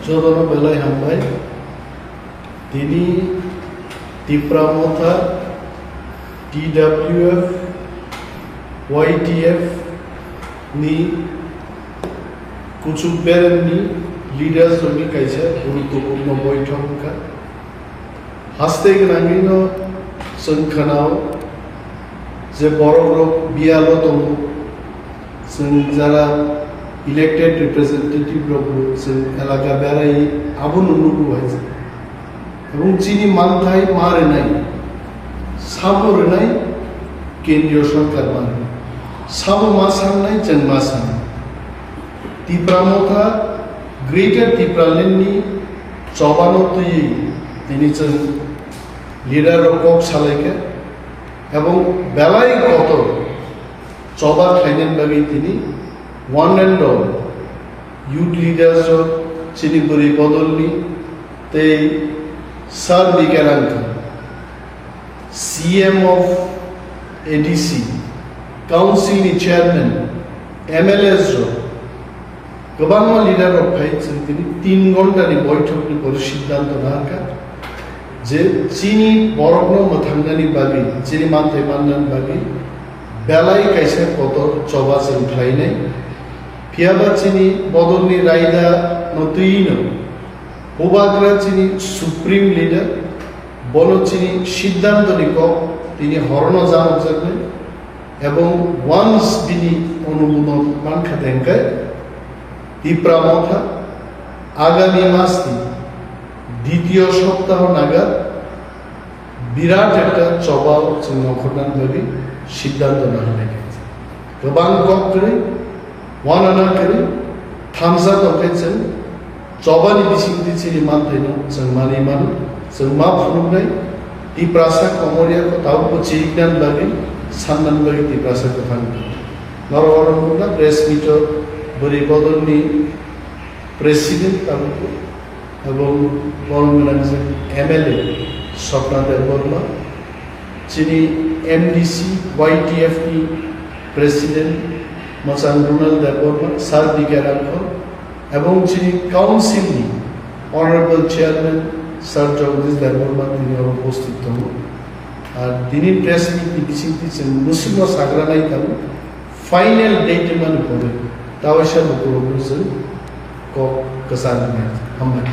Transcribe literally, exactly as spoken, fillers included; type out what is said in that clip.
Jotono belai hambai. Tini Tipra Motha, T W F, Y T F ni kuchuk beremni leaders rokni kaisa guruttopurno boithok wngkha. Haste gwnangwino chwng khanao je borokrok biyalo tongo, chwng jara elected representative rokbo chwng elaka berai abono nugo hai. Ebong chini manthai ma rwnai, sabo rwnai kendriyo sorkar ma rwnai. Sabo ma sangnai, chwng ma sangnai. Tipra Motha, Greater Tipraland ni chobano twiwi tini chwng leader rok kok salaikha. Ebong belai kotor choba khlainani bagwi tini one and all youth leaders rok, chini bwrwi bodolni tei Sir Bikerang C M of A D C, Council ni Chairman, M L As rok, kwbangma leader rok phai chwng tini tin ghonta ni boithok ni pore siddhanto nangkha je chini borokno mwthangnani bagwi, chini manthai mannani bagwi belai kaisa kotor choba chwng khlainai. Phiyaba chini bodolni raida no twi no Bubagra chini supreme leader, bono chini siddhanto ni kok tini horono janokjaknai, ebong once bini onumodon mankha dengkai, Tipra Motha agami mas ni ditiyo soptaho naga birat ekta chobao chwng nongkhornani bagwi siddhanto naharnai khe. Kwbang kok kwrwi, wanana kwrwi, thamsa tongkhe chwng chobani bisingtwi chini manthaino chwng manwi mano, chwng ma phunuknai, Tiprasa komorya ko tabukbo chiriknani bagwi, sannani bagwi Tiprasa kwthang tongo. Norok oro nukna press meet-o bwrwi bodolni president tabukbo, ebong borom gwnang je M L A Swapna Debbarma, chini M D C Y T F ni president mwchang Ronald Debbarma, Sir B K Rangkhol, ebong chini council ni honorable chairman Sir Jagdish Debbarma tini oro upasthit tongo. Ar tini press meet ni bisingtwi chwng mwswkno sagra nai tongo, final date mani pore tawaisa bukurokno chwng kok kwchang nai. Hambai.